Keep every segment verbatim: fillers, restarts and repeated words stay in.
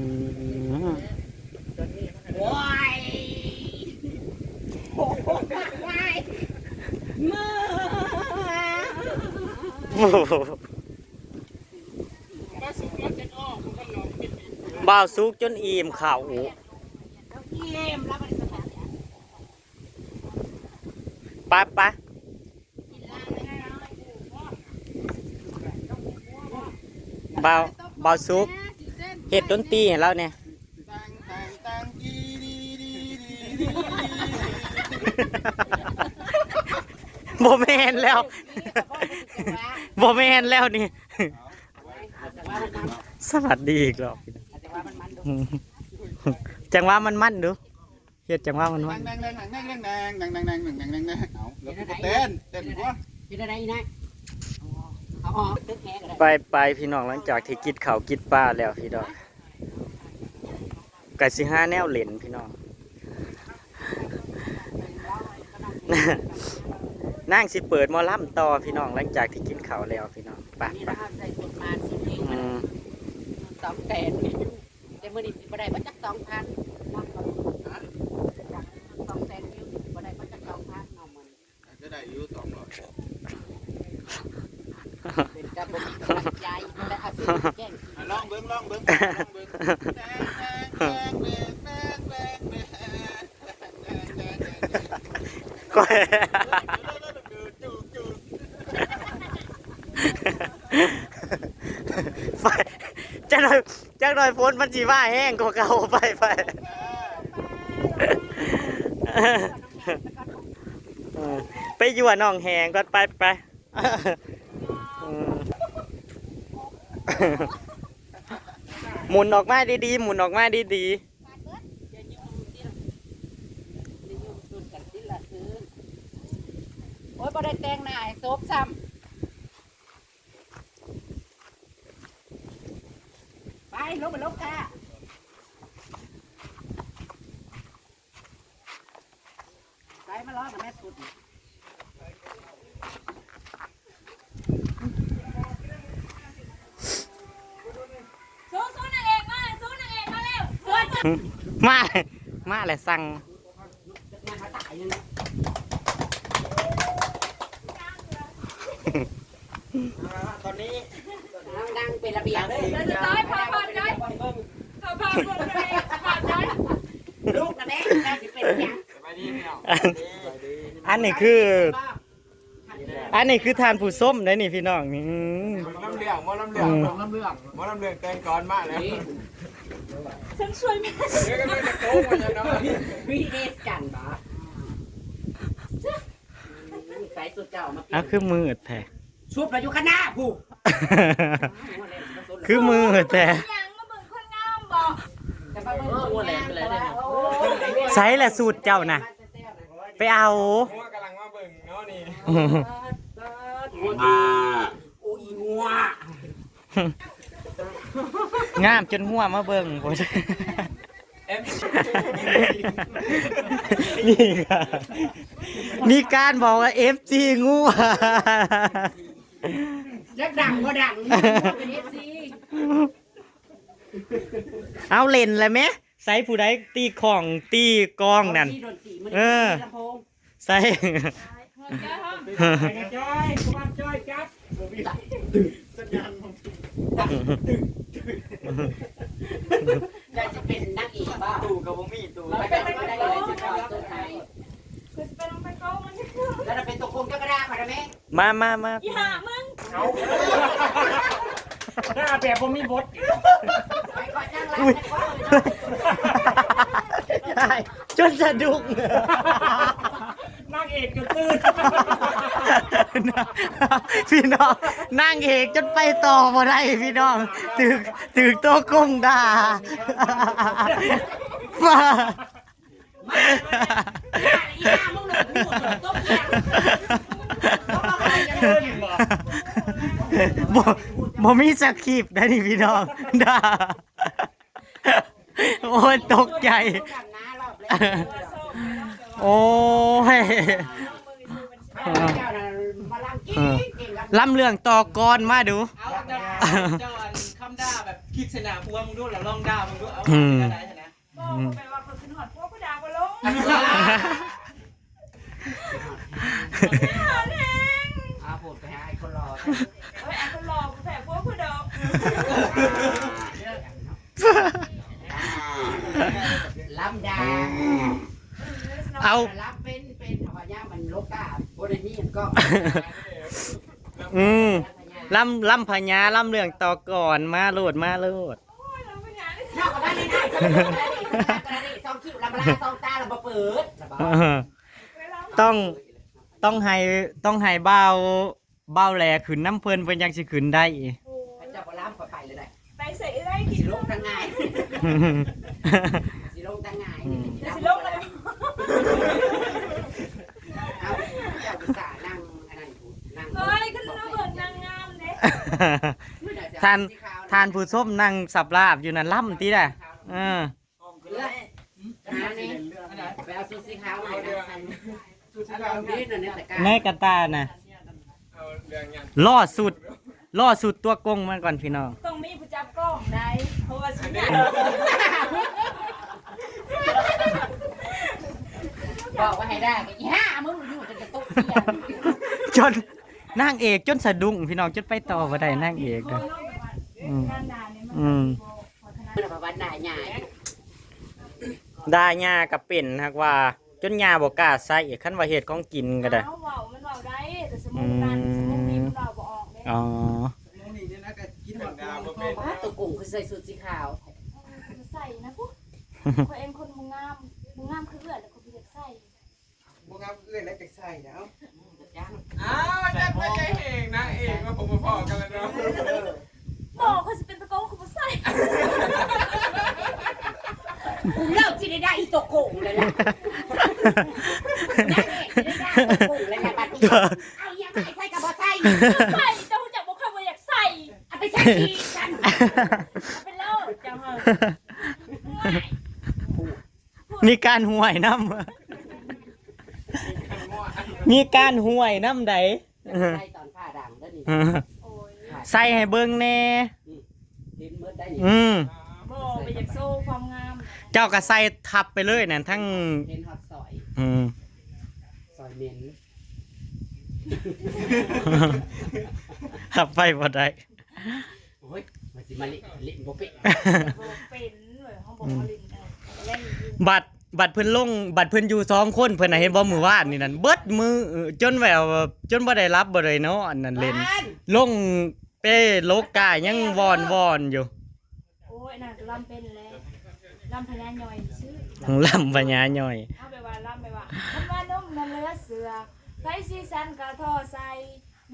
อืม โอ้ย โอ้ย เมื่อ บ่าวสุกจนอิ่มข้าวอุ ไปไป บ่าว บ่าวสุก เฮ็ดดนตรีให้เราเนี่ย บ่แม่นแล้ว บ่แม่นแล้วนี่ สวัสดีอีกรอบ จังหวะมันมันดู เฮ็ดจังหวะมันมัน เอาแล้วก็เต้นเต้นหัว เฮ็ดอะไรอีกนะ เอาออกตึกแหก็ได้ ไปไปพี่น้อง หลังจากที่กินข้าวกินปลาแล้วพี่น้อง ก็สิหาแนวเล่นพี่น้อง นางสิเปิดหมอลำต่อพี่น้อง หลังจากที่กินข้าวแล้วพี่น้อง ไป นี่ ไป เราใส่สุดมาสุดเอง อืม สองแสนแต่มื้อนี้สิบ่ได้มาจักสองพันสองแสนวิวสิบ่ได้มาจักสองพันเนาะมื้อนี้ จะได้อยู่สองร้อย เป็นกระบอกใจแต่อาชีพแจ้ง อ่ะลองเบิ่งลองเบิ่งลองเบิ่งแตงแตงแตงแตงแตงแตงแตง ก็ไปจักหน่อยจักหน่อยฝนมันสิมาแฮงกว่าเก่า ไปไปเออไปยั่วน้องแฮงก่อน ไปไป อืมหมุนออกมาดีๆ หมุนออกมาดีๆ อย่ายุ่งติล่ะอย่ายุ่งสุดกันติล่ะคือโอ้ยบ่ได้แต่งหน้าให้ศพซ้ำไปลงไปลงค่ะไปมาร้องกับแม่สุด สู้สู้นางเอกมาสู้นางเอกมาเร็วสู้ มา มาเลยสั่ง ตอนนี้นั่งเป็นระเบียบเลย เดี๋ยวจะต้อยพาพาใจพาพาพวงเลยพาใจ ลูกนะแม่แม่สิเป็นยัง อันนี้คือ อันนี้คือท่านผู้ชมได้นี่พี่น้องนี่อืม ลำเรื่องหมอลำเรื่อง อืม ลำเรื่องหมอลำเรื่องแต่งก่อนมาแล้ว ฉันช่วยแม่ เดี๋ยวก็ไม่จะโกงมันจะเนาะ วีเอสกันบ่ใส่สุดเจ้ามา อ่ะคือมืดแท้ ชุบมาอยู่ข้างหน้าผู้ คือมืดแท้ ยังมาเบิ่งคนงามบอก แต่มาเบิ่งคนงามแต่ว่าโอ้ ใส่ละสูตรเจ้านะไปเอา หัวกำลังมาเบิ่งเนาะนี่ โอ้ยงัว งามจนหัวมาเบิ่ง เอ็ม นี่ค่ะมีการบอกว่าเอฟซีงัว ยักดังก็ดังเป็นเอฟซี เอาเล่นเลยไหมใส่ผู้ใดตีของตีกองนั่น ดนตรีมัน เออ ลำโพง ใส่ หัวใจห้อง จอยบ้านจอยจับ ได้จะเป็นนักเอกบ้า ตู้กับบ่มีตู้ เราเป็นนักเอกบ้าสุดท้าย คือจะไปลงไปโกงมัน แล้วเราเป็นตัวโกงเจ้ากระดาษค่ะแม่ มามามา อีหามึง หน้าแบบผมมีบท ไปก่อนจ้างร้าน อุ้ย ไปก่อน ได้จนสะดุ้ง นางเอกจนตื่น พี่น้องนางเอกจนไปต่อบ่ได้พี่น้องถือถือโต๊ะกงด่าฟ้า อีหามึงเลยกูตกเตียง บ่บ่มีสคริปต์ได้นี่พี่น้องด่าโอ้ยตกใจ โอ้ย เจ้าน่ะมาลังกินกินกัน ลำเรื่องต่อกรมาดู เอาจอนจอนคำด่าแบบ คิดชนะผัวมึงดูแล้วลองด่ามึงดูเอา อืม อะไรชนะ บอกเขาไปว่าเขาขึ้นหอดพวกกูด่าบ่ลง ไม่หาแรง อาพูดไปหาไอ้คนหล่อ เฮ้ย ไอ้คนหล่อกูแพ้พวกกูดอก ล้ำดา เอา ล้ำเป็น เป็นพญามันลกกา บ่ได้มีหยังก็ อืม ล้ำ ล้ำพญา ล้ำเรื่องต่อกร มาโลด มาโลด นอกจากนั้นนี่นะ สองคิ้วลำลา สองตาลำบ่เปิด เออ ต้อง ต้องให้ ต้องให้บ่าว บ่าวแหล่ขึ้นนำเพิ่น เพิ่นจั่งสิขึ้นได้ โอ้ย เจ้าบ่ล้ำก็ไปเลยได้ ไปใส่ได้กิน สิลงทางไง สิลงทางไง อืม สิลงเลย เอา เจ้าอุตส่าห์นั่งอันนั้น นั่ง เฮ้ย ขึ้นมาเบิ่งนางงามเด้ ท่าน ท่านผู้ชมนั่งสับลาบอยู่นั่น ล้ำติล่ะ เออ เลือก หานี่ ไปเอาชุดสีขาวมาให้นางใส่ ชุดสีขาว นี่น่ะ ในตะกร้า ในกระตาน่ะ เอาเรื่องงาน ล่อสุด ล่อสุดตัวกงมาก่อนพี่น้อง ต้องมีผู้จับกล้องได้ เพราะว่าสิ บอกว่าให้ได้ก็อีห่ามึงอยู่จนจะตกเตียง จนนางเอกจนสะดุ้งพี่น้อง จนไปต่อบ่ได้นางเอกนะ อืม อืม มันประวัติหน้าใหญ่ ด่าย่าก็เป็น หากว่าจนย่าบ่กล้าใส่ คันว่าเฮ็ดของกินก็ได้ เอาเว้ามันเว้าได้ แต่สมมุตินั้น อืม สมมุตินี้มันเว้าบ่ออกเด้ อ๋อ สมมุตินี้เนี่ยนะก็กินหอด ป้าตัวกุ้งคือใส่ชุดสีขาว เออ ใส่นะปุ๊บ ข้อยเองคนบ่งาม บ่งามคือเอื้อยแล้วข้อยบ่อยากใส่ บ่งามเอื้อยแล้วจะใส่แล้ว อ้าว จัดไปใจเองนางเอกมาผมมาพอกันแล้วเนาะ บอกเขาสิเป็นตะโกนเขาบ่ใส่ กูเลิกสิได้ได้อีตกโกงเลยล่ะ นางเอกสิได้ได้ตกโกงเลยล่ะบัดนี้ เอาอีหยังไปใส่กับบ่ใส่ ใส่ เจ้ารู้จักบ่ ข้อยบ่อยากใส่ เอาไปใส่อีกกัน เอาไปเลิกเจ้าเหอะ มีการห้วยนำ มีการห้วยนำใด ใส่ตอนผ้าดังเด้อนี่ โอ้ย ใส่ให้เบิ่งแน่ อืม เห็นเบิดได้นี่ อืม บ่ไปอยากโชว์ความงาม เจ้าก็ใส่ทับไปเลยนั่นทั้ง เห็นฮอดสอย อืม สอยเหม็น ทับไปบ่ได้ โอ้ย มันสิมาเล่น เล่นบ่เป็น บ่เป็นเว้ย เฮาบ่มาเล่นได้ เล่นอยู่ บัด บัดเพิ่นลง บัดเพิ่นอยู่สองคน เพิ่นน่ะเห็นบ่มื้อวานนี่นั่น เบิดมื้อ จนแบบว่า จนบ่ได้หลับบ่ได้นอนนั่นเล่น บ้าน ลงเป้โลกายังวอนๆอยู่ โอ้ย นั่นก็ลำเป็นแล้ว ลำพญาย่อยซื่อ ลำพญาย่อย เอาแบบว่าลำแบบว่า คำว่านมนั้นเหลือเสือ ไผสิสันก็ทอใส่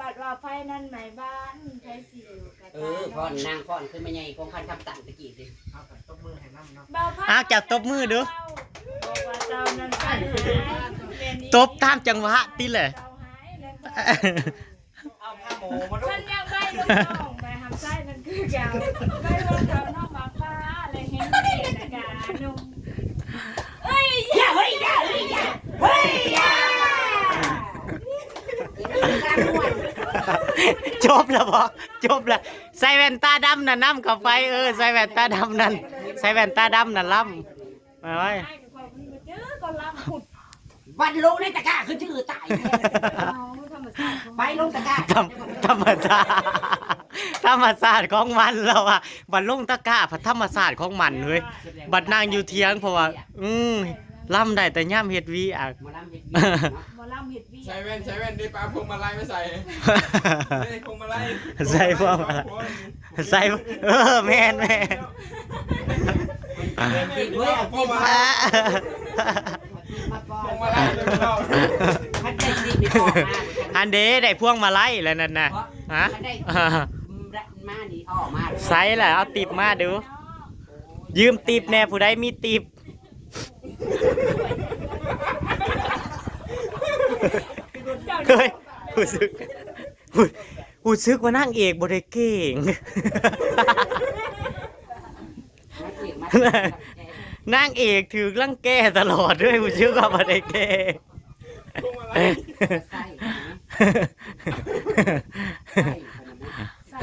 บัดว่าไผนั้นไหม้บ้าน ไผสิอยู่กะ เออ ฟ้อนนางฟ้อนคือแม่ใหญ่พงษ์พันธ์คำตันตะกี้สิ เอากับตบมือให้นำเนาะ บ่าวพัน อ้าว จับตบมือดู บอกว่าเจ้านั้นไปหา ตบตามจังหวะติแหละ เจ้าหายแล้ว เอาผ้าหมูมาดู มันยังใบ้ลูกน้องไปหามไส้นั่นคือเก่า ใบ้ว่าเจ้าน้องหมาป่า และเห็นเด็กกะหนุ่ม เอ้ย อย่า เฮ้ย อย่า เฮ้ย อย่า เฮ้ย อย่า จบแล้วบ่ จบแล้ว ใส่แว่นตาดำน่ะนำเข้าไป เออ ใส่แว่นตาดำนั่น ใส่แว่นตาดำน่ะลำ มาไว้ ไอ้กับความมันบ่เจอก็ลำผุด บัดลงในตะกร้าคือจื้อตาย เอาธรรมชาติของมัน ไปลงตะกร้า ธรรม- ธรรมชาติ ธรรมชาติของมันแล้วอะ บัดลงตะกร้า พัดธรรมชาติของมันเฮ้ย บัดนั่งอยู่เถียง เพราะว่า อืม ลำได้แต่ยามเฮ็ดเวียก หมอลำเฮ็ดเวียกเนาะ หมอลำเฮ็ดเวียก ใส่แว่น ใส่แว่น ได้ปะ พวงมาลัยมาใส่ ได้พวงมาลัย ใส่พวงมาลัย ใส่ เออ แม่น แม่น เฮ้ย เอาพวงมาลัย มาก่อน พวงมาลัยเลยเรา มันได้สิบนี่ออกมา อันเด้ ได้พวงมาลัยแล้วนั่นน่ะ ฮะ มันได้ มานี่ออกมา ใส่แหละ เอาติ๊บมาดู ยืมติ๊บแน่ ผู้ใดมีติ๊บ เฮ้ย รู้สึก รู้สึกว่านางเอกบ่ได้เก่ง นางเอกมา นางเอกถือรังแกตลอดด้วย รู้สึกว่าบ่ได้เก่ง ใส่นะ ใส่นะ ใส่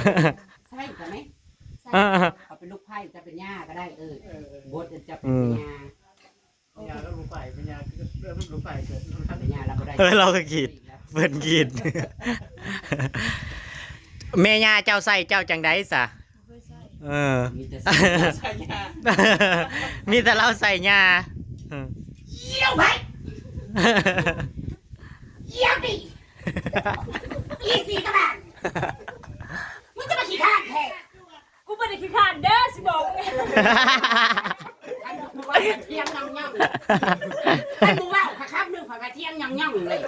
ใส่กันไหม เออ เอาเป็นลูก บทจะเป็นพญา พญาแล้วลูกไฟ พญา เรื่องลูกไฟเกิด พญาเราบ่ได้ เออ เราก็คิด เพิ่นคิด แม่ย่าเจ้าใส่เจ้าจังใด๋ซะ เออ มีแต่ใส่ มีแต่เราใส่ย่า เยี่ยวไป เยี่ยวดิ อีสีกระบาล มึงจะมาขี้ข้านแท้ กูบ่ได้ขี้ข้านเด้อ สิบอกมึง คันกูว่าเถียงย่องๆ คันกูว่าข้าคำหนึ่งข้อยก็เถียงย่องๆ เลย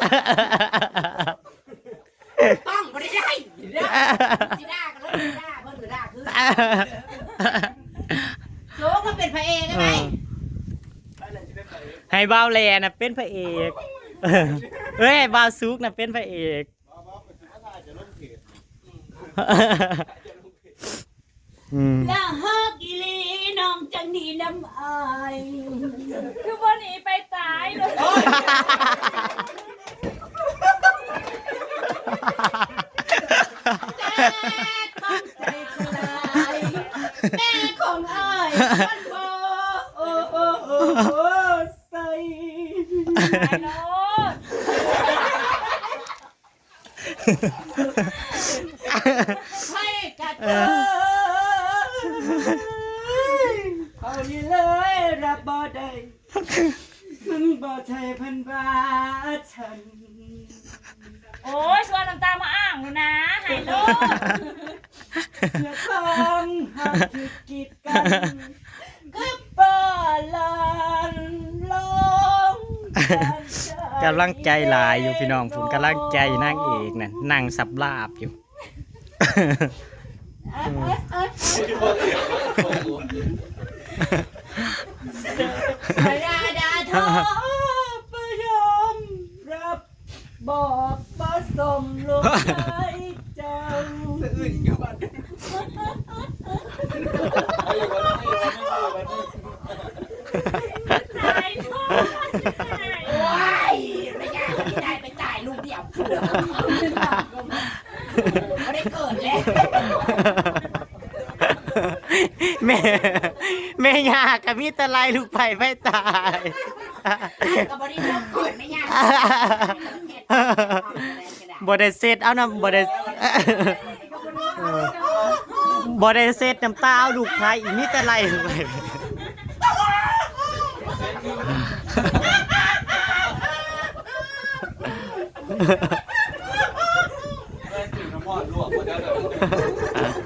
ต้องบ่ได้ได้เด้อ สิด่าก็เลยด่า เพิ่นก็ด่าคือ โจ๊กมาเป็นพระเอกได้ไหม เออ ให้บ่าวแหล่น่ะเป็นพระเอก เอ้ย บ่าวสุกน่ะเป็นพระเอก อืม ละฮักอีหลีน้องจังหนีน้ำอาย คือบ่หนีไปตายเลย แต่ต้องใจสลาย แม่ของอ้ายมันบ่ โอ้ โอ้ โอ้ โอ้ ใส่ ตายโลด ให้กะเทย เอานี่เลยรับบ่ได้ มึงบ่ใช่เพิ่นว่าฉัน โอ้ย ชวนน้ำตามาอ้างอยู่นะ หายโลด เพื่อความหักที่กีดกัน คือปาลานลง กำลังใจหลายอยู่พี่น้อง ผมกำลังใจนางเอกนั่น นั่งสับลาบอยู่ อย่าด่าทอประยอมรับ บอกบ่สมลูกชายเจ้า สะอื้นอยู่บัด ตายโทษ โอ้ย ไม่ได้ ไม่ได้ ไปตายลูกเดียว ผัว ไม่ได้เกิดแล้ว แม่ แม่ย่าก็มีแต่ไล่ลูกไผ่ไฟตาย ก็บ่ได้เลิกเกิด ไม่ยาก บ่ได้เซตเอานำ บ่ได้ เออ บ่ได้เซตน้ำตาเอาลูกไผ่ อีกมีแต่ไล่ลูกไผ่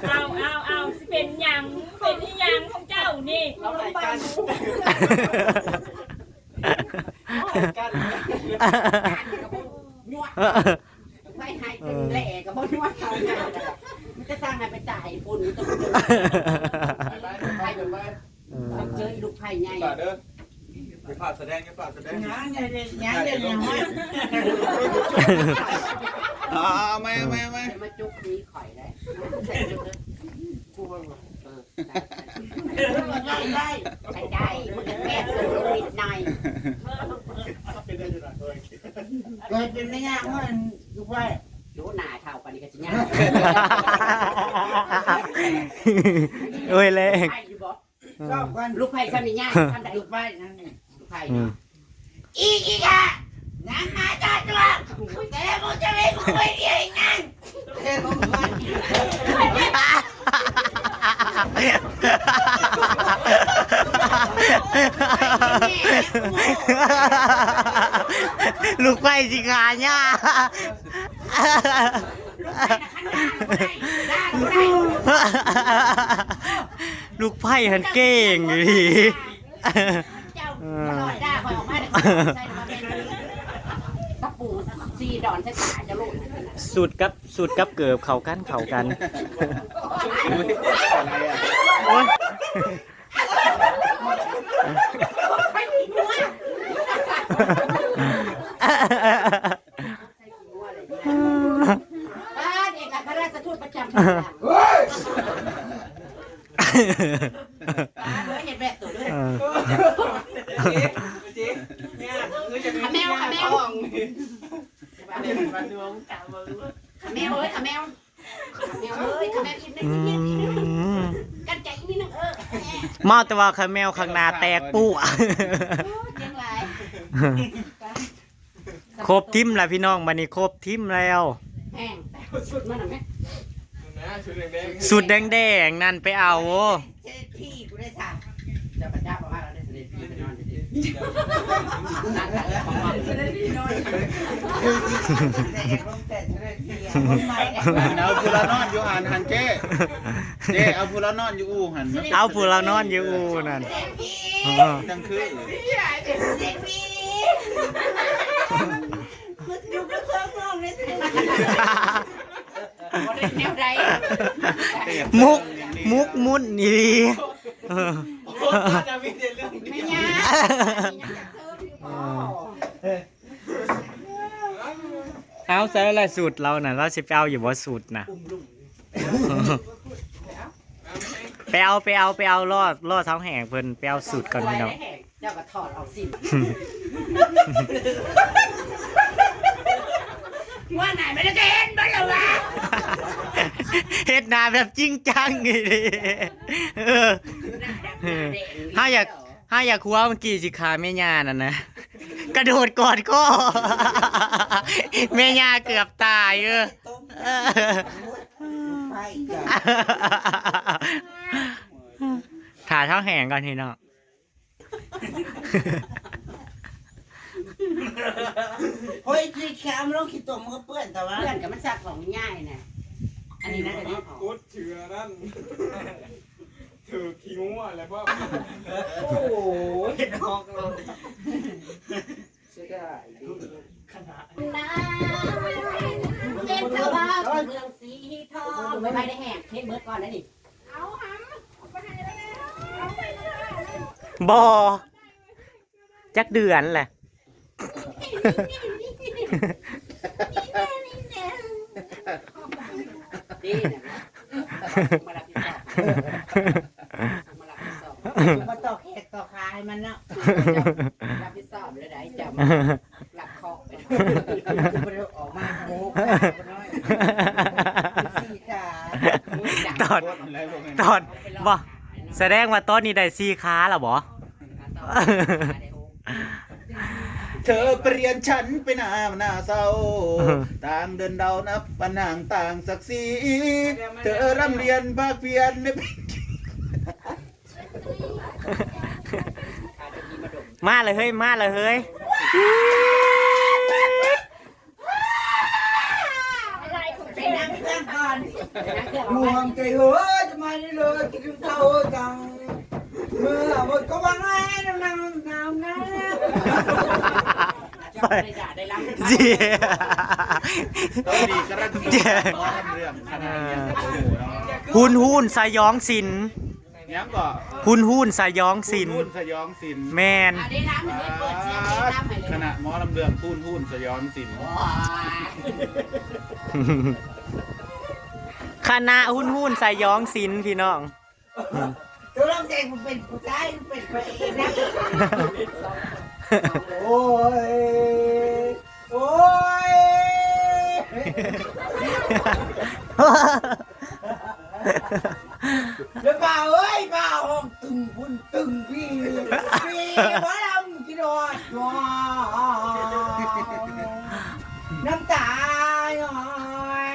เอา เอา เอา สิเป็นหยัง เป็นอีหยังของเจ้านี่ เราไหนกัน เราไหนกัน ไปให้เป็นแหล่ก็บ่นวดเอาหน้า มันจะสร้างให้ไปจ่ายคน มันจะไป ไปไปไปไป เจออีลูกไผ่ใหญ่ อย่าฝากเด้อ อย่าฝากแสดง อย่าฝากแสดง ยังยังยังยังยัง อ่า เอาไหม เอาไหม เอาไหม จะมาจุกนี้ข่อยได้ กูว่า เออ ได้ได้ได้ มันก็แคบลงนิดหน่อย เกิดเป็นแม่ย่าเมื่ออันลูกไผ่ รู้หนาเท่ากันนี่ก็จะยาก โอ้ยแรง ไผ่อยู่บ่ ชอบกัน ลูกไผ่ซ้ำนี่ยาก ซ้ำได้ ลูกไผ่นั่นนี่ ลูกไผ่ อืม เนาะ อีกอีกอ่ะ ยังมาจ้าจ้วง แต่มึงจะไม่คุยเดียวอีกนั่น เทลงมัน ลูกไผ่สิขาเนี่ย ลูกไผ่หันเก่งอยู่ดี เจ้า เออ มันลอยด่าข่อยออกมาเด้อ ใส่มาเป็นตะปูสี่ดอนใส่ตาจะโลด สูตรกับ สูตรกับเกิบเข้ากัน เข้ากัน โอ๊ย บ้านเอกอัครราชทูตประจำ เฮ้ย เออ เห็นแบบตัวด้วย เออ ขาแมว ขาแมว ขาแมวเอ้ย ขาแมว ขาแมวเอ้ย ขาแมวอีกนิด อื นึง อีกนิดนึง อืม กันใจอีกนิดนึง เออ เมาแต่ว่าข้าแมวข้างหน้าแตกปุ๊ ยังไง ครบทีมแล้วพี่น้อง บัดนี้ครบทีมแล้ว แห้งสุดมันน่ะแม่ นะ ชุดแดงๆ ชุดแดงๆ นั่นไปเอา เสด็จพี่กูได้สั่ง เจ้าพระเจ้าบอกว่าเราได้เสด็จพี่ไปนอนอยู่ที่นั่นแหละ เสด็จพี่นอน แต่เสด็จพี่อะ เอาผู้ละนอนอยู่หัน หันเจ้ เจ้ เอาผู้ละนอนอยู่อู่หัน เอาผู้ละนอนอยู่อู่นั่น เสด็จพี่ เออ จังคือ เสด็จพี่ มันอยู่กับเครื่องนอนเลย บ่ได้แนวใด มุก มุกมุ่นอีหลี เออ โอ้ย มีแต่เรื่องเดียว ไม่ยาก เออ เอาใส่อะไรสูตรเราน่ะ เราสิไปเอาอยู่บ่สูตรน่ะ ไปเอา ไปเอา ไปเอา รอด รอดเท้าแหงเพิ่น ไปเอาสูตรก่อนพี่น้อง เจ้าก็ถอดออกสิ ว่าไหนไม่ได้จะเห็นบ่ล่ะวะ เฮ็ดหน้าแบบจริงจังนี่ดิ เออ เฮาอยาก เฮาอยากหัวเมื่อกี้สิขาแม่ย่านั่นนะ กระโดดกอดคอ แม่ย่าเกือบตาย เออ เออ ถ่าเท้าแหงก่อนพี่น้อง เฮ้ย ขี้แคมลงขี้ตมมันก็เปื้อนแต่ว่า เพื่อนกับมันซักของง่ายน่ะ อันนี้น่าจะได้ออก กดเชื้อนั่น ถือขี้งัวแล้วก็ โอ้โห เห็นออกเลย เสียดาย เห็นแต่ว่าเมืองสีทอง ไม่ได้แหกเห็นเบิดก่อนนะนี่ เอาหำ เอาไปให้แล้ว เอาไปแล้ว บ่ จักเดือนแหละ นี่นะ มารับผิดชอบ มารับผิดชอบ มาตอกแขกตอกขาให้มันเนาะ รับผิดชอบเลยได้จำ หลับเคาะไป บ่ได้ออกมาโอ้โหน้อย สี่ขา ตอน ตอน บ่ แสดงว่าตอนนี้ได้สี่ขาแล้วบ่ เธอเปลี่ยนฉันไปหน้าหน้าเศร้า ต่างเดินเดานับปะนางต่างศักดิ์ศรี เธอร่ำเรียนภาคเพียรใน มาเลยเฮ้ย มาเลยเฮ้ย ไปนั่งเครื่องก่อน ห่วงใจเฮ้ย จะมานี่เลย กินข้าวจัง เมื่อหมดก็วางไว้น้ำน้ำน้ำน้ำ เสีย ตอนนี้กำลัง เสีย เรื่องคณะเรียนสักครู่เนาะ หุนหุนสยองศิลป์ ยังก็ หุนหุนสยองศิลป์ หุนสยองศิลป์ แม่น อ่ะได้รับมันเปิดเสียงได้รับให้เลย คณะหมอลำเรื่องหุนหุนสยองศิลป์ ว้า คณะหุนหุนสยองศิลป์พี่น้อง ตัวลำเองมันเป็นผู้ชายมันเป็นพระเอกนางเอก โอ้ย โอ้ย แล้วบ่าวเอ้ย บ่าวห้องตึงพุ่นตึงพี่ พี่หมอลำกินฮอด น้ำตาย้อย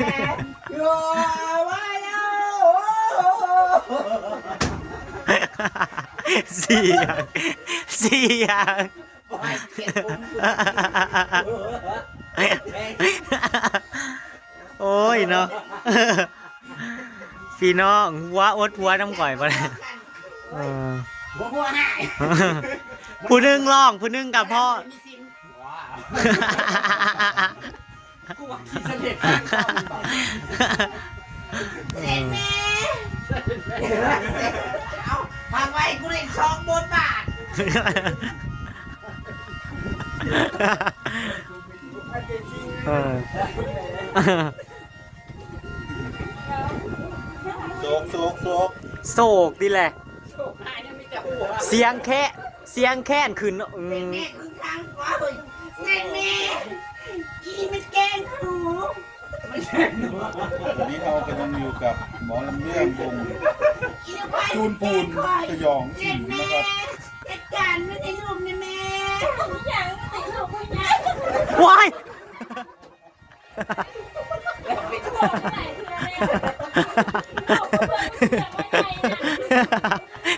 ย้อยว่าแล้ว เสียง เสียง โอ้ยเนาะ พี่น้องหัวอดหัวน้ำก่อยบ่ได้ เออ หัวหัวหาย ผู้หนึ่งร้อง ผู้หนึ่งกับพ่อ กูว่าขี้เสด็จ เสด็จแม่ เอาพังไว้กูเล่นสองบทบาท เออ โศก โศก โศก โศกนี่แหละ เสียงแคะ เสียงแค้นขึ้น อืม เสด็จแม่คือทางขวาเฮ้ย เสด็จแม่ อีมันแกล้งหนู วันนี้เรากำลังอยู่กับหมอลำเรื่องวง จูนปูนสยองสิงนะครับ จัดการมันให้ลูกนะแม่ อย่างมันให้ลูกมันนะ ว้าย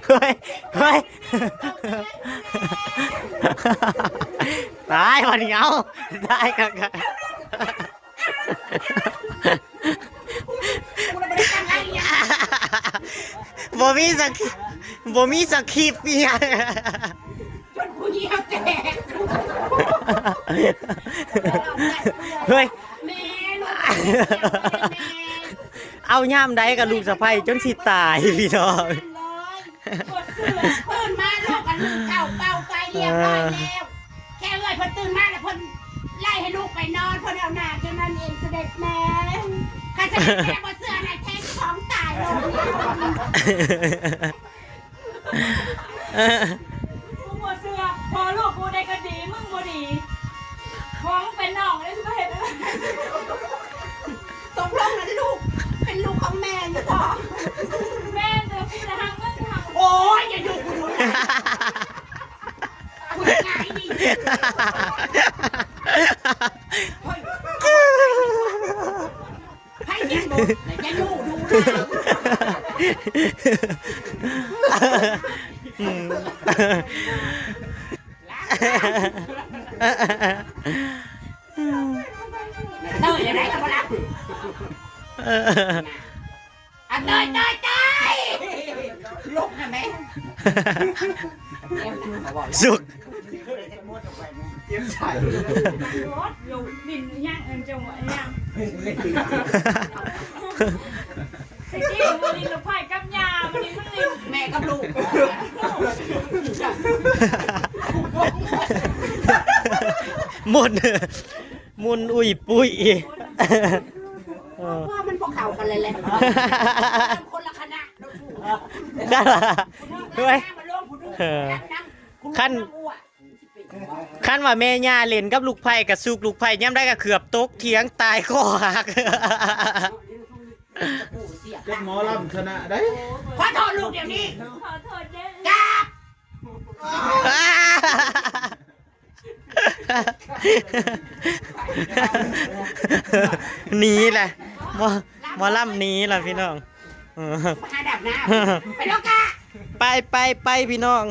เฮ้ย เฮ้ย ตายวันนี้เอา ตายกันกัน บ่มีสคริปต์ บ่มีสคริปต์อีหยัง จนกูเยี่ยวแตก เฮ้ย แม่ลูก เอายามใดกับลูกสะใภ้จนสิตายพี่น้อง กดเสื้อ ตื่นมาลูกกันนึ่งข้าวเป่าไฟเรียบร้อยแล้ว แค่เอื้อยเพิ่นตื่นมาแล้วเพิ่นไล่ให้ลูกไปนอน เพิ่นเอาหน้าจนนั่นเองเสด็จแม่ ใครเสด็จแม่บ่เชื่อนะแทงของตายเลย กูบ่เชื่อ พอลูกกูได้ก็ดี มึงบ่ดี พอมึงเป็นน้องได้สิบ่เฮ็ด ตกลงนะลูก เป็นลูกของแม่อยู่บ่ แม่เด้อ กูจะหักมึงหัก โอ้ย อย่าอยู่กูนะ กูจะไงดี เฮ้ย ให้เสียงดู อย่าอยู่ดูนะ อืม เต้ยอย่าได้กับบ่รับ เออ อ่ะเต้ย เต้ย เต้ย ลุกนะแม่ สุก เตรียมใส่ รถอยู่ดินย่างเอิ้นจังหวะย่าง ตะกี้มันดินลูกไผ่กับยามันดินมันดิน แม่กับลูก หมุน หมุนอุ้ยปุ้ย เออ ว่ามันพวกเขากันเลยแหละ คนละคณะ เฮ้ย มาลงผู้ดู เออ นั่ง ขั้น ขั้นว่าแม่ย่าเล่นกับลูกไผ่กับสุก ลูกไผ่ยามใดก็เกือบตกเถียงตายคอหัก เจ้าหมอลำชนะได้ ขอโทษลูกเดี๋ยวนี้ ขอโทษเด้อ กราบ หนีแหละ หมอ หมอลำหนีล่ะพี่น้อง เออ หาดับหน้า ไปโลกา ไป ไป ไปพี่น้อง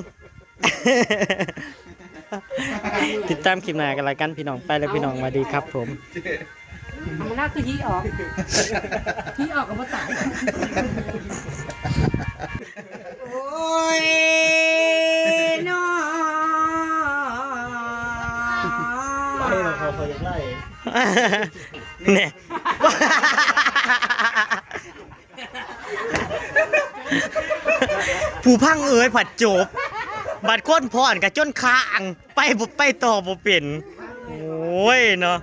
ติดตามคลิปหน้ากันละกันพี่น้อง ไปแล้วพี่น้อง สวัสดีครับผม มันน่าคือฮีออก ฮีออกกับบ่ตาย โอ้ยน้อ ไล่เราเขาเขาอยากไล่ เนี่ย ผู้พังเอ๋ยผัดจบ บัดคนผ่อนกะจนค้าง ไปบ่ไปต่อบ่เป็น โอ้ยเนาะ